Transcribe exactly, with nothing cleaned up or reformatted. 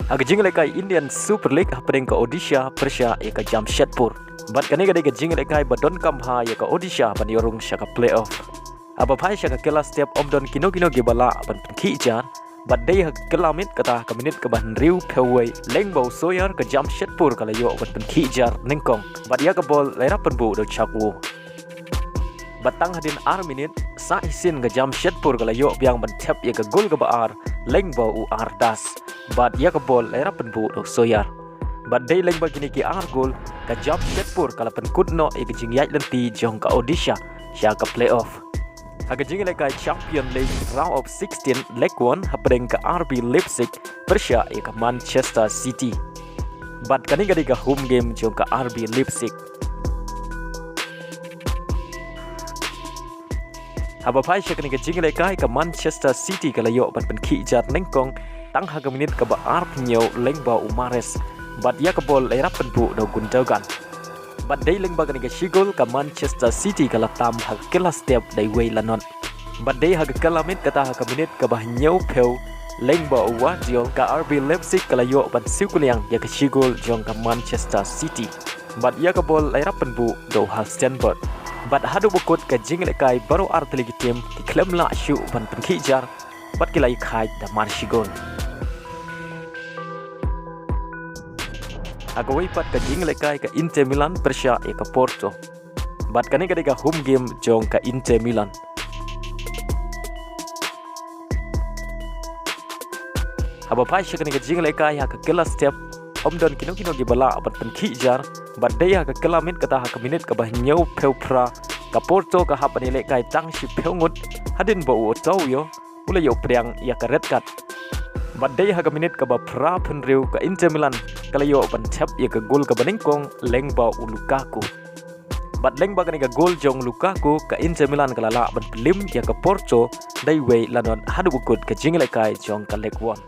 Ha ka jingïalehkai Indian Super League hapdeng ka Odisha pyrshah ïa ka Jamshedpur. Bad kane ka dei ka jingïalehkai ba donkam bha ïa ka Odisha ban ïoh rung sha ka playoff. Haba phai sha ka kylla step ym don kino kino kiba lah ban pynkhih jar. Bad dei ha ka kylla miet kata ha ka minit kaba hynriewphew wei, lyngba u Soyer ka Jamshedpur ka la ïoh ban pynkhih jar nyngkong. Bad ïa ka bol la ïarap pynbuh da u Chakwo. Bad tang hadien ar minit, sah shisien ka Jamshedpur ka la ïoh biang ban thep ïa ka gol kaba ar, lyngba u Ardas. Bad ïa ka bol la ïarap pynbuh da u Soyer. Bad dei lyngba kine ki ar gol, ka Jamshedpur ka la pynkut noh ïa ka jingïaid lynti jong ka Odisha sha ka playoff. Ha ka jingïalehkai Champion League Round of sixteen, Leg one hapdeng ka R B Leipzig pyrshah ïa ka Manchester City. Bad kane ka dei ka home game jong ka R B Leipzig. Haba phai sha kane ka jingïalehkai ka Manchester City ka la ïoh ban pynkhih jar nyngkong tang ha ka minit kaba arphew hynñiew, lyngba u Mahrez. Bad ïa ka bol la ïarap pynbuh da u Gundogan. Bad dei lyngba kane ka shi gol ka Manchester City ka la tam ha ka kylla step da iwei la nod. Bad dei ha ka kylla miet kata ha ka minit kaba hynñiewphew, lyngba u Gvardiol ka R B Leipzig ka la ïoh ban siew kylliang ïa ka shi gol jong ka Manchester City. Bad ïa ka bol la ïarap pynbuh da u Halstenberg. Bad haduh ba kut ka jingïalehkai baroh artylli ki tim ki khlem lah shuh ban pynkhih jar. Bad ki la ïakhaid da mar shi gol. Ha kawei pat ka jingïalehkai ka Inter Milan pyrshah ïa ka Porto. Bad kane ka dei ka home game jong ka Inter Milan. Haba phai sha kane ka jingïalehkai ha ka kylla step, ym don kino kino kiba lah ban pynkhih jar. Bad dei ha ka kylla miet kata ha ka minit kaba hynñiewphew phra, ka Porto ka hap ban ïalehkai tang shiphew ngut, hadien ba u Otavio u la ïoh pdiang ïa ka red card. Bad dei ha ka minit kaba phraphew hynriew ka Inter Milan ka la ïoh ban thep ïa ka gol kaba nyngkong lyngba u Lukaku. Bad lyngba kane ka gol jong u Lukaku ka Inter Milan ka la lah ban pynlip ïa ka Porto da iwei la nod haduh ba kut ka jingïalehkai jong ka Leg one.